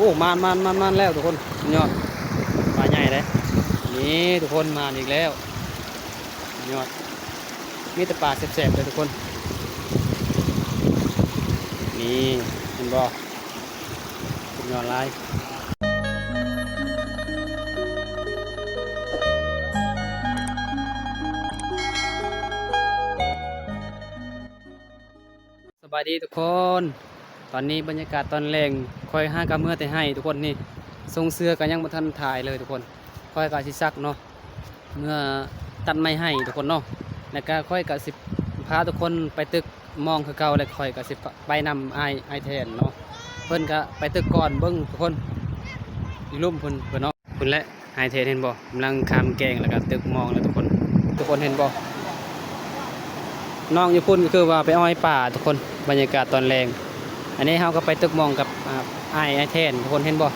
ໂອ້ ມານ ມານ ມານ ມານແລ້ວທຸກຄົນ ຍອດ ປາໃຫຍ່ເດ້. ນີ້ທຸກຄົນ ມານອີກແລ້ວ ຍອດ ມີແຕ່ປາແຊບໆເດີທຸກຄົນ. ນີ້ ເຫັນບໍ່? ສຸດຍອດຫຼາຍ. ສະບາຍດີທຸກຄົນ ຕອນນີ້ບັນຍາກາດຕອນແລງ ຂ້ອຍຫາກະເມືອແຕ່ໄຮ່ທຸກຄົນ. ນີ້ ຊົງເສື້ອກະຍັງບໍ່ທັນຖ່າຍເລີຍທຸກຄົນ ຂ້ອຍກະຊິຊັກເນາະ ເມືອຕັດໄມ້ໄຮ່ທຸກຄົນເນາະ. ແລ້ວກະຂ້ອຍກະຊິພາທຸກຄົນໄປຕຶກມອງຄືເກົ່າ ແລະຂ້ອຍກະຊິໄປນຳອ້າຍ ອ້າຍແທນເນາະ. ເພິ່ນກະໄປຕຶກກ່ອນ ເບິ່ງທຸກຄົນ ຢູ່ລຸ່ມພຸ້ນ ເພິ່ນເນາະ. ພຸ້ນແຫຼະ ອ້າຍແທນເຫັນບໍ່? ກຳລັງຂ້າມແກ້ງ ແລ້ວກະຕຶກມອງແລ້ວທຸກຄົນ. ທຸກຄົນເຫັນບໍ່? ນ້ອງຢູ່ພຸ້ນກະຄືວ່າໄປອ້ອຍປາທຸກຄົນ. ບັນຍາກາດຕອນແລງ ອັນນີ້ເຮົາກະໄປຕຶກມອງກັບ ອາ ອ້າຍ ອ້າຍແທນ ທຸກຄົນເຫັນບໍ່?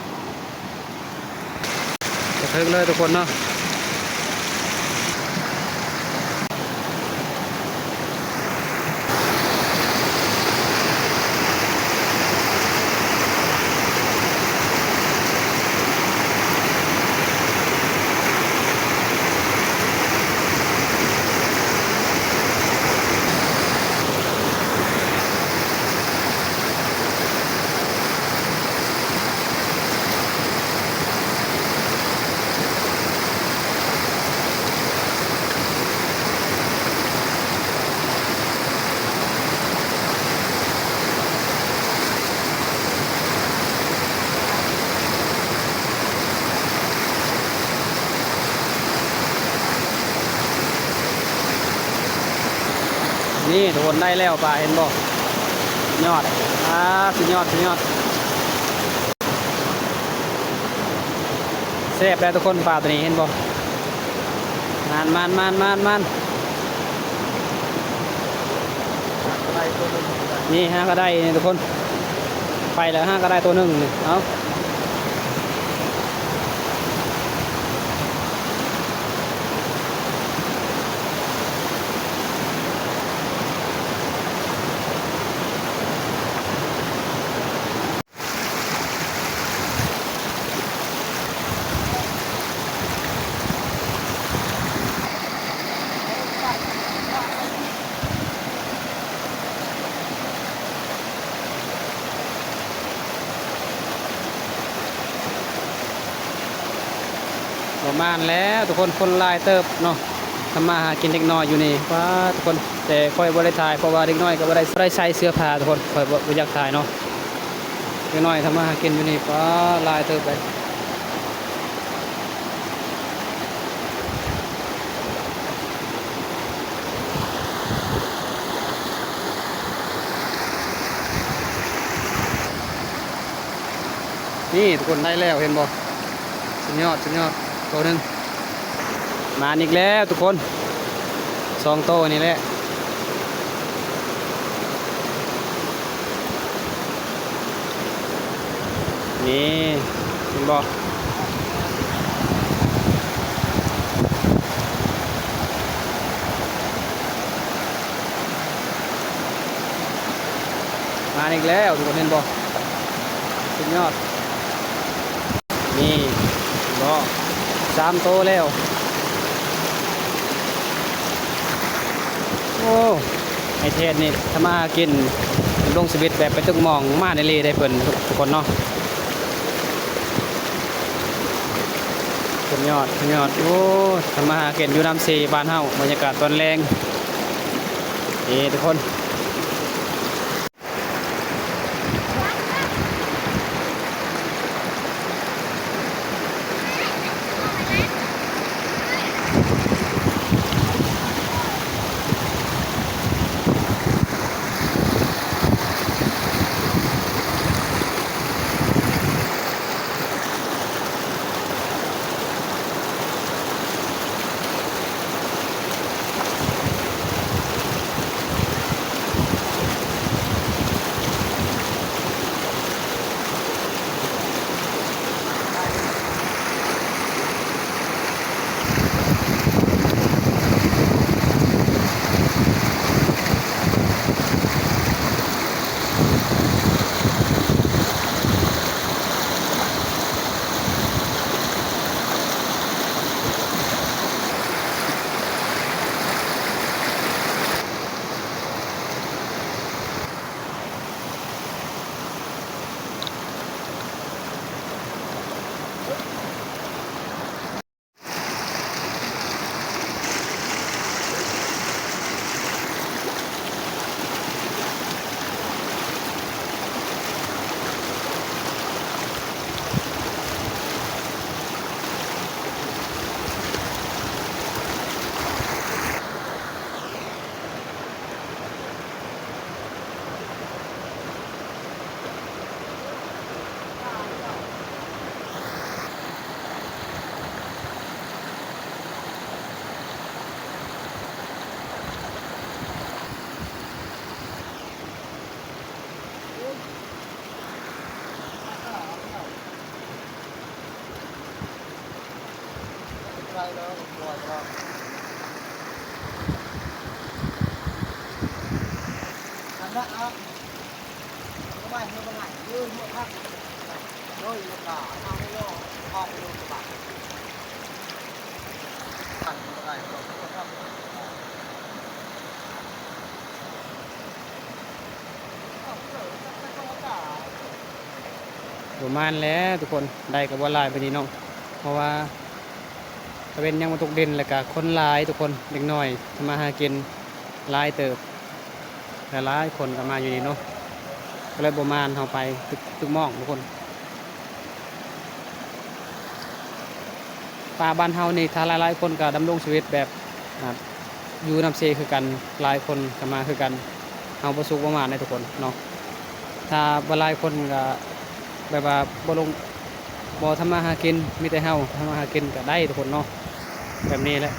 ກະເຖິງເລີຍທຸກຄົນເນາະ. ນີ້ທຸກຄົນ ໄດ້ແລ້ວປາ ເຫັນບໍ່? ຍອດ ອາ ສຸດຍອດ ສຸດຍອດ. ແຊບແລ້ວທຸກຄົນ ປາໂຕນີ້ເຫັນບໍ່? ມານ ມານ ມານ ມານ ມານ. ນີ້ຫາກະໄດ້ນີ້ທຸກຄົນ ໄປແລ້ວຫາກະໄດ້ໂຕໜຶ່ງນີ້ ເອົາ. ປະມານແລ້ວທຸກຄົນ ຄົນຫຼາຍເຕີບເນາະ. ທຳມາຫາກິນເດັກນ້ອຍຢູ່ນີ້ ປາດ ທຸກຄົນ. ແຕ່ຂ້ອຍບໍ່ໄດ້ຖ່າຍ ເພາະວ່າເດັກນ້ອຍກະບໍ່ໄດ້ ບໍ່ໄດ້ໃສ່ເສື້ອຜ້າທຸກຄົນ ຂ້ອຍບໍ່ ບໍ່ຢາກຖ່າຍເນາະ. ເດັກນ້ອຍທຳມາຫາກິນຢູ່ນີ້ ປາດ ຫຼາຍເຕີບເລີຍ. ນີ້ທຸກຄົນ ໄດ້ແລ້ວ ເຫັນບໍ່? ສຸດຍອດ ສຸດຍອດ ໂຕໜຶ່ງ. ມາອີກແລ້ວທຸກຄົນ ສອງໂຕນີ້ແຫຼະ. ນີ້ ເຫັນບໍ່? ມາອີກແລ້ວ ທຸກຄົນເຫັນບໍ່? ສຸດຍອດ. ນີ້ ເຫັນບໍ່? ສາມໂຕແລ້ວ. ໂອ້ ໄອ້ແທນນີ້ທຳມາຫາກິນ ດຳລົງຊີວິດແບບໄປຕຶກມອງ ມານອີ່ຫຼີໄດ໋ເພິ່ນ ທຸກຄົນເນາະ. ສຸດຍອດ ສຸດຍອດ. ໂອ້ ທຳມາຫາກິນຢູ່ນ້ຳເຊບ້ານເຮົາ ບັນຍາກາດຕອນແລງ ເອີ ທຸກຄົນ. ໂ ປະມານແຫຼະທຸກຄົນ ໄດ້ກໍບໍ່ຫຼາຍປານນີ້ເນາະ ເພາະວ່າຕາເວັນຍັງບໍ່ຕົກດິນ ແລ້ວກະຄົນຫຼາຍທຸກຄົນ ເດັກນ້ອຍທຳມາຫາກິນຫຼາຍເຕີບ ຫຼາຍໆຄົນກໍມາຢູ່ນີ້ເນາະ ກໍເລີຍບໍ່ມານເຮົາໄປຕຶກ ຕຶກມອງທຸກຄົນ. ປາບ້ານເຮົານີ້ ຖ້າຫຼາຍໆຄົນກໍດຳລົງຊີວິດແບບ ອ່າ ຢູ່ນ້ຳເຊຄືກັນ ຫຼາຍຄົນກໍມາຄືກັນ ເຮົາບໍ່ສຸກບໍ່ໝານເດ້ທຸກຄົນເນາະ. ຖ້າບໍ່ຫຼາຍຄົນກໍແບບວ່າບໍ່ລົງ ບໍ່ທຳມາຫາກິນ ມີແຕ່ເຮົາທຳມາຫາກິນກໍໄດ້ທຸກຄົນເນາະ ແບບນີ້ແຫຼະ.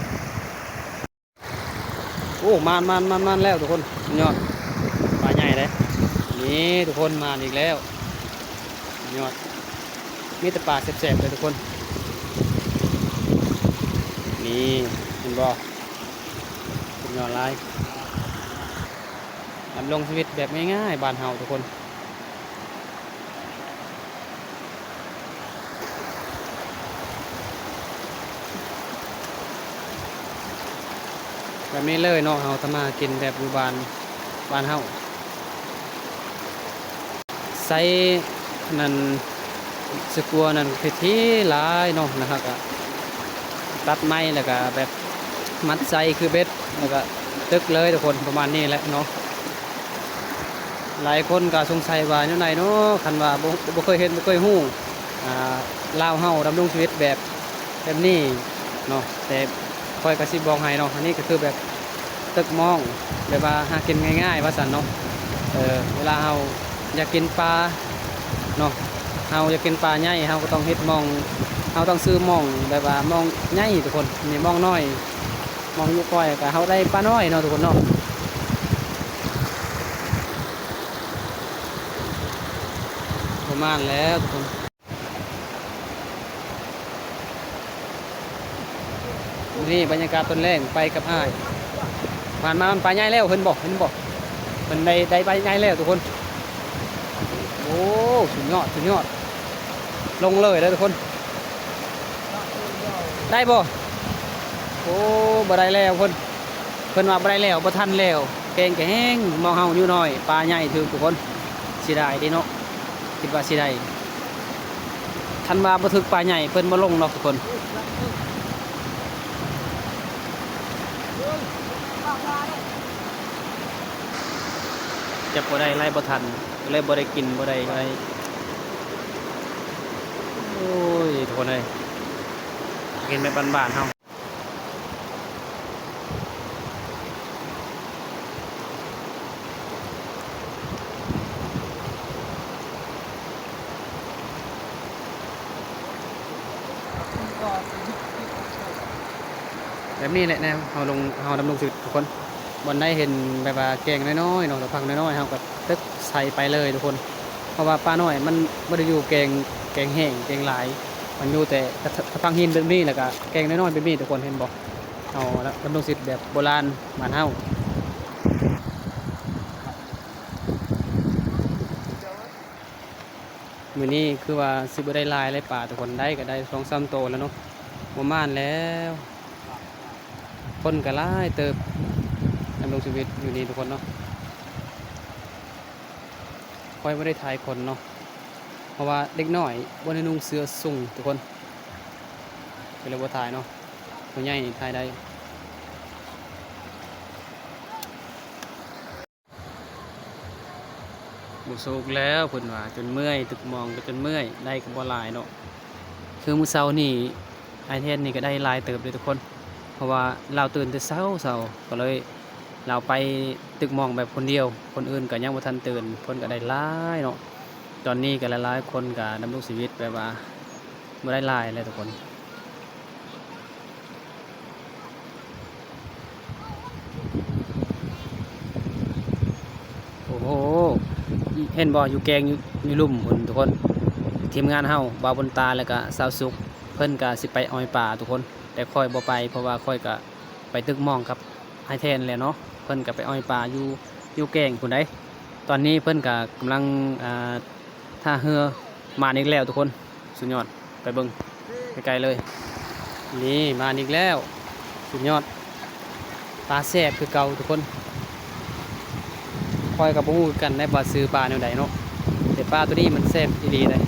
ໂອ້ ມານ ມານ ມານ ມານແລ້ວທຸກຄົນ ຍອດ ປາໃຫຍ່ເດ້ ນີ້ທຸກຄົນ ມານອີກແລ້ວ ຍອດ ມີແຕ່ປາແຊບໆເລີຍທຸກຄົນ ນີ້ ເຫັນບໍ່ ສຸດຍອດຫຼາຍ ດຳລົງຊີວິດແບບງ່າຍໆ ບ້ານເຮົາທຸກຄົນ. ແບບນີ້ເລີຍເນາະ ເຮົາທຳມາຫາກິນແບບຢູ່ບ້ານ ບ້ານເຮົາ ໃຊ້ອັນນັ້ນ ສະກົວນັ້ນ ເຮັດທີ່ຫຼາຍເນາະ ແລ້ວເຮົາກະຕັດໄມ້ ແລ້ວກະແບບມັດໃສ່ຄືເບັດ ແລ້ວກະຕຶກເລີຍທຸກຄົນ ປະມານນີ້ແຫຼະເນາະ. ຫຼາຍຄົນກໍສົງໄສວ່າແນວໃດເນາະ ຄັນວ່າບໍ່ ບໍ່ເຄີຍເຫັນ ບໍ່ເຄີຍຮູ້ ອ່າ ລາວເຮົາດຳລົງຊີວິດແບບ ແບບນີ້ເນາະ ແຕ່ຂ້ອຍກໍຊິບອກໃຫ້ເນາະ ອັນນີ້ກໍຄືແບບຕຶກມອງ ແບບວ່າຫາກິນງ່າຍໆວ່າຊັ້ນເນາະ. ເອີ ເວລາເຮົາຢາກກິນປາເນາະ ເຮົາຢາກກິນປາໃຫຍ່ ເຮົາກໍຕ້ອງເຮັດມອງ ເຮົາຕ້ອງຊື້ມອງແບບວ່າມອງໃຫຍ່ທຸກຄົນ ນີ້ມອງນ້ອຍ ມອງຢູ່ກ້ອຍ ກໍເຮົາໄດ້ປານ້ອຍເນາະທຸກຄົນເນາະ. ປະມານແລ້ວທຸກຄົນ ນີ້ບັນຍາກາດຕອນແລງໄປກັບອ້າຍ ຜ່ານມາມັນປາໃຫຍ່ແລ້ວ ເຫັນບໍ່ ເຫັນບໍ່ ເພິ່ນໄດ້ ໄດ້ປາໃຫຍ່ແລ້ວທຸກຄົນ. ໂອ້ ສຸດຍອດ ສຸດຍອດ ລົງເລີຍເດີທຸກຄົນ ໄດ້ບໍ່? ໂອ້ ບໍ່ໄດ້ແລ້ວເພິ່ນ ເພິ່ນວ່າບໍ່ໄດ້ແລ້ວ ບໍ່ທັນແລ້ວ ແກງກະແຮງ ມອງເຮົາຢູ່ນ້ອຍ ປາໃຫຍ່ຖືກທຸກຄົນ ເສຍດາຍເດ້ເນາະ ຄິດວ່າຊິໄດ້ ຄັນວ່າບໍ່ຖືກປາໃຫຍ່ເພິ່ນບໍ່ລົງດອກທຸກຄົນ. ຈັບບໍ່ໄດ້ ໄລ່ບໍ່ທັນ ເລີຍບໍ່ໄດ້ກິນ ບໍ່ໄດ້ ບໍ່ໄດ້ ໂອ້ຍ ທຸກຄົນເອີຍ ກິນແບບບ້ານໆເຮົາ. ແບບນີ້ແຫຼະແນວເຮົາລົງ ເຮົາດຳລົງຊີວິດທຸກຄົນ ບ່ອນໃດເຫັນແບບວ່າແກ້ງນ້ອຍໆເນາະ ຫຼືພັງນ້ອຍໆ ເຮົາກໍຕຶກໃສ່ໄປເລີຍທຸກຄົນ ເພາະວ່າປານ້ອຍມັນບໍ່ໄດ້ຢູ່ແກ້ງ ແກ້ງແຫ້ງ ແກ້ງຫຼາຍ ມັນຢູ່ແຕ່ ຕະ ຕະພັງຫີນແບບນີ້ ແລ້ວກໍແກ້ງນ້ອຍໆແບບນີ້ທຸກຄົນ ເຫັນບໍ່? ເຮົາດຳລົງຊີວິດແບບໂບລານບ້ານເຮົາ. ມື້ນີ້ຄືວ່າຊິບໍ່ໄດ້ຫຼາຍເລີຍປາທຸກຄົນ ໄດ້ກໍໄດ້ສອງສາມໂຕແລ້ວເນາະ ປະມານແລ້ວ ຄົນກໍຫຼາຍເຕີບ ດຳລົງຊີວິດຢູ່ນີ້ທຸກຄົນເນາະ. ຂ້ອຍບໍ່ໄດ້ຖ່າຍຄົນເນາະ ເພາະວ່າເດັກນ້ອຍບໍ່ໄດ້ນຸ່ງເສື້ອຊຸ່ງທຸກຄົນ ກໍເລີຍບໍ່ຖ່າຍເນາະ ຜູ້ໃຫຍ່ນີ້ຖ່າຍໄດ້. ບໍ່ສຸກແລ້ວເພິ່ນວ່າ ຈົນເມື່ອຍ ຕຶກມອງກໍຈົນເມື່ອຍ ໄດ້ກໍບໍ່ຫຼາຍເນາະ. ຄືມື້ເຊົ້ານີ້ອ້າຍແທນນີ້ກໍໄດ້ຫຼາຍເຕີບເດ້ທຸກຄົນ ເພາະວ່າລາວຕື່ນແຕ່ເຊົ້າໆ ກໍເລີຍລາວໄປຕຶກມອງແບບຄົນດຽວ ຄົນອື່ນກໍຍັງບໍ່ທັນຕື່ນ ເພິ່ນກໍໄດ້ຫຼາຍເນາະ. ຕອນນີ້ກໍຫຼາຍໆຄົນກໍດຳລົງຊີວິດແບບວ່າບໍ່ໄດ້ຫຼາຍແຫຼະທຸກຄົນ. ໂອ້ໂຫ ເຫັນບໍ່ ຢູ່ແກ້ງ ຢູ່ ຢູ່ລຸ່ມພຸ້ນທຸກຄົນ ທີມງານເຮົາ ບ່າວບຸນຕາ ແລ້ວກະສາວສຸກ ເພິ່ນກະຊິໄປອອຍປາທຸກຄົນ ແຕ່ຂ້ອຍບໍ່ໄປ ເພາະວ່າຂ້ອຍກະໄປຕຶກໝອງກັບອ້າຍແທນແຫຼະເນາະ. ເພິ່ນກະໄປອອຍປາຢູ່ ຢູ່ແກ້ງພຸ້ນໃດ໋. ຕອນນີ້ເພິ່ນກະກຳລັງ ອ່າ ທ່າເຮືອມາອີກແລ້ວທຸກຄົນ. ສຸດຍອດ ໄປເບິ່ງໃກ້ໆເລີຍ. ນີ້ມາອີກແລ້ວ ສຸດຍອດ. ປາແຊບຄືເກົ່າທຸກຄົນ. ຂ້ອຍກໍບໍ່ຮູ້ຄືກັນໄດ໋ວ່າຊື່ປາແນວໃດເນາະ ແຕ່ປາໂຕນີ້ມັນແຊບອີ່ຫຼີເດ້.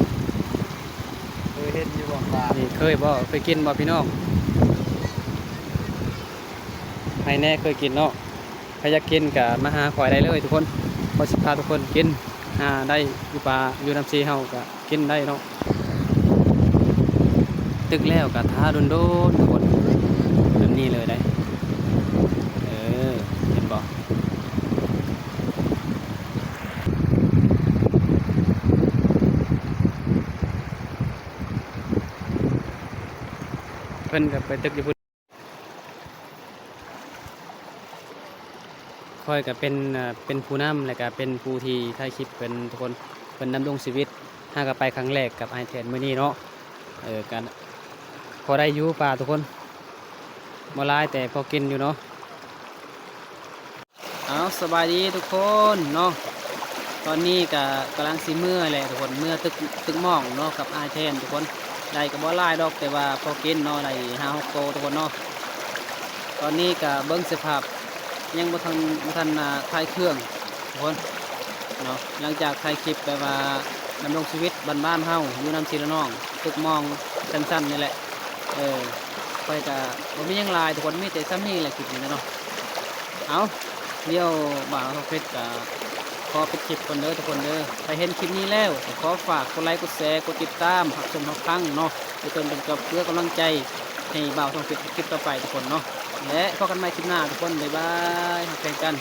ເຄີຍເຫັນຢູ່ບໍ່ປາ? ນີ້ເຄີຍບໍ່? ເຄີຍກິນບໍ່ພີ່ນ້ອງ? ໃຜແນ່ເຄີຍກິນເນາະ? ໃຜຢາກກິນກໍມາຫາຂ້ອຍໄດ້ເລີຍທຸກຄົນ. ຂ້ອຍຊິພາທຸກຄົນກິນ ຫາໄດ້ຢູ່ປ່າ ຢູ່ນຳເຊເຮົາກໍ ກິນໄດ້ເນາະ. ຕຶກແລ້ວກໍຖ້າດົນໆ ທຸກຄົນ ແບບນີ້ເລີຍໄດ໋. ເອີ ເຫັນບໍ່? ເພິ່ນກໍໄປຕຶກຢູ່ພຸ້ນ. ຂ້ອຍກໍເປັນ ເອີ ເປັນຜູ້ນຳ ແລະກະເປັນຜູ້ທີ່ຖ່າຍຄລິບເພິ່ນທຸກຄົນ. ເພິ່ນດຳລົງຊີວິດ ຫາກໍໄປຄັ້ງແລກກັບອ້າຍແທນມື້ນີ້ເນາະ. ເອີ ກໍພໍໄດ້ຢູ່ປາທຸກຄົນ ບໍ່ຫຼາຍແຕ່ພໍກິນຢູ່ເນາະ. ເອົາ ສະບາຍດີທຸກຄົນເນາະ. ຕອນນີ້ກະກຳລັງຊິເມືອແຫຼະທຸກຄົນ ເມືອຕຶກ ຕຶກໝອງເນາະ ກັບອ້າຍແທນທຸກຄົນ. ໄດ້ກໍບໍ່ຫຼາຍດອກ ແຕ່ວ່າພໍກິນເນາະ ໄດ້ຫ້າຫົກໂຕທຸກຄົນເນາະ. ຕອນນີ້ກະເບິ່ງສະພາບ ຍັງບໍ່ທັນ ບໍ່ທັນ ອ່າ ຖ່າຍເຄື່ອງທຸກຄົນເນາະ. ຫຼັງຈາກຖ່າຍຄລິບແບບວ່າດຳລົງຊີວິດບ້ານໆເຮົາ ຢູ່ນຳພີ່ນຳນ້ອງ ຕຶກໝອງສັ້ນໆນີ້ແຫຼະ. ເອີ ຂ້ອຍກະບໍ່ມີຫຍັງຫຼາຍທຸກຄົນ ມີແຕ່ສ່ຳນີ້ແຫຼະຄລິບນີ້ນະເນາະ. ເອົາ ດຽວບ່າວທອງເພັດກະຂໍປິດຄລິບກ່ອນເດີທຸກຄົນເດີ. ໃຜເຫັນຄລິບນີ້ແລ້ວກໍຂໍຝາກກົດໄລ ກົດແຊ ກົດຕິດຕາມ ຮັບຊົມຮັບຟັງເນາະ ເພື່ອເປັນກຳ ເພື່ອກຳລັງໃຈໃຫ້ບ່າວທອງເພັດເຮັດຄລິບຕໍ່ໄປທຸກຄົນເນາະ. ແລະ ພົບກັນໃໝ່ຄລິບໜ້າທຸກຄົນ ບາຍບາຍ ຮັກແພງກັນ.